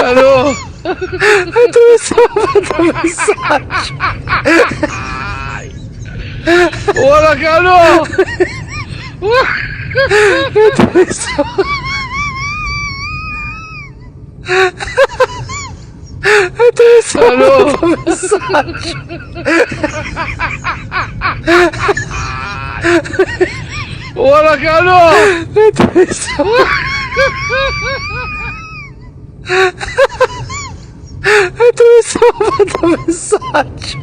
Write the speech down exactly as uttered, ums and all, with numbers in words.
Adu. Adu, sapa to message? Wala, kano. Adu, sapa? Adu, sapa to message? Wala, kano. Adu, sapa? Adu, sapa to message?